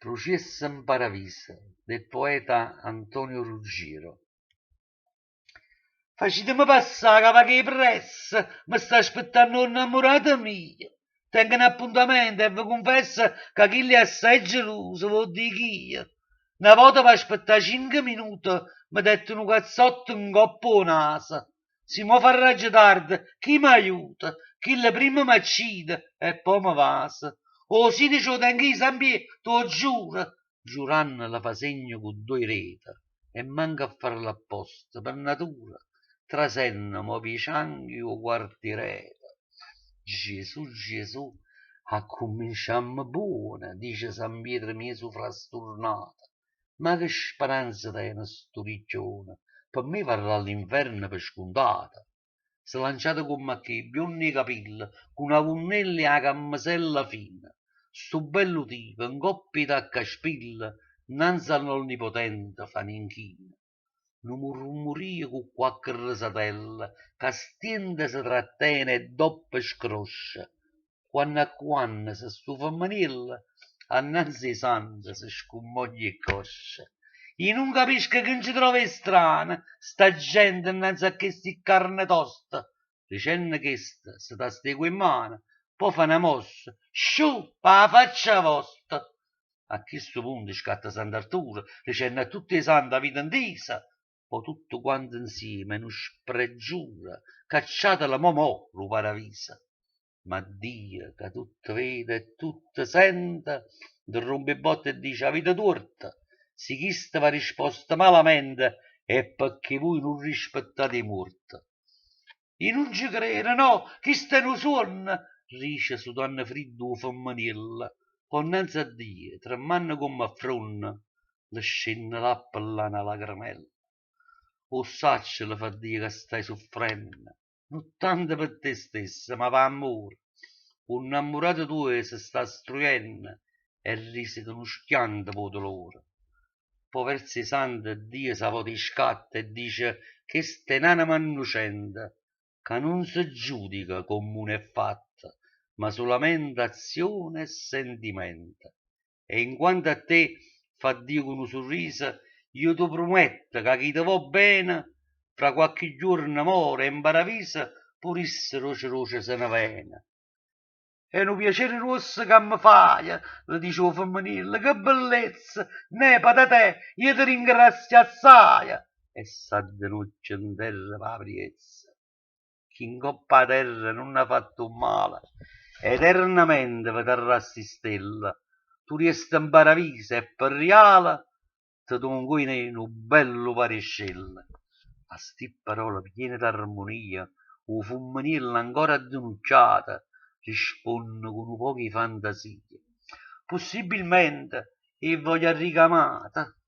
Pruciess 'mparavis del poeta Antonio Ruggiero. Faciteme passà ca vaco 'e pressa, me sta aspettanno 'o 'nnammurato mio. Tengo n'appuntamento e ve cunfesso ca chillo è assaje geluso, v' 'o dich'io. Na vota p'aspettà cinche minute me dette nu cazzotto 'ncopp' 'o naso. Si mo farraggio tarde, chi m'aiuta? Chillo primma m'accide e po' me vasa. 'O 16 'o tengo io, San Pie', t' 'o giuro. Giuranno le fa segno cu ddoje dete e manco a farlo apposta, pe' natura, trasenno move 'e cianche e 'o guarda 'e reto. Giesù Giesù, accumminciammo buono, dice San Pietro miezo frasturnato. Ma che speranza tene stu ricchione, pe' me varrà all'inferno pe' scuntato. Slanciato comm'a che, biondo 'e capille, cu na vunnella e 'a cammesella fina, stu bellu tipo, 'ncopp' 'e tacche a spillo, 'nnanze all'Onnipotente fa n'inchino. Nu murmurio cu quacche resatella, ca a stiente se trattene e doppo scroscia, quanno a quanno se stu femmeniello annanze 'e sante se scummoglia 'e ccosce. I' nun capisco che nce trova 'e strano sta gente 'nnanze a chesti ccarne toste. Dicenno chesto se tastea cu 'e mmane, po' fa na mossa, sciù, p' 'a faccia vosta! A chistu punto scatta Sant'Arturo, dicenno a tutt' 'e sante, Avite 'ntiso? Po' tutte quante 'nzieme, è nu spregiuro, cacciatelo mo mo d' 'o paraviso! Ma Dio, ca tutto vede e tutto sente, 'nterrompe 'e botta e dice, Avite tuorto, si chisto v'ha risposto malamente è pecché vuje nun rispettate 'e muorte. I' nun ce crero, no, chisto è nu suonno, dice sudanno friddo 'o femmeniello, po' 'nnanze a Dio, tremmanno comm' a fronna, le scenne là pe là na lacremella. 'O ssaccio, le fa Dio, ca stai suffrenno, nun tanto pe te stessa, ma p'ammore. 'O 'nnammurato tuojo se sta strujenno e risica nu schianto p' 'o dolore. Po' verso 'e sante Dio s'avota 'e scatto e dice, Chesta è n'anema 'nnucente ca nun se giudica comm'uno è fatto, ma sulamente azione e sentimento. E in quanto a te, fa Dio cu nu surriso, io te prumetto ca chi te vò bene, fra quacche juorno more e 'mparaviso pur'isso doce doce se ne vene. È nu piacere gruosso ca mme faje, le dice 'o femmeniello, che bellezza! Neh, Patatè, io te ringrazio assaje! E s'addenocchia 'nterra p' 'a priezza. Chi 'ncopp' 'a terra nun ha fatto 'o mmale, eternamente vedarrà 'sti stelle. Tu rieste 'mparaviso e pe' rialo te dongo io nu bellu paro 'e scelle. A 'sti pparole piene d'armunia, 'o femmeniello ancora addenucchiato risponne cu nu poco 'e fantasia, Pussibilmente 'e vvoglio arricamate.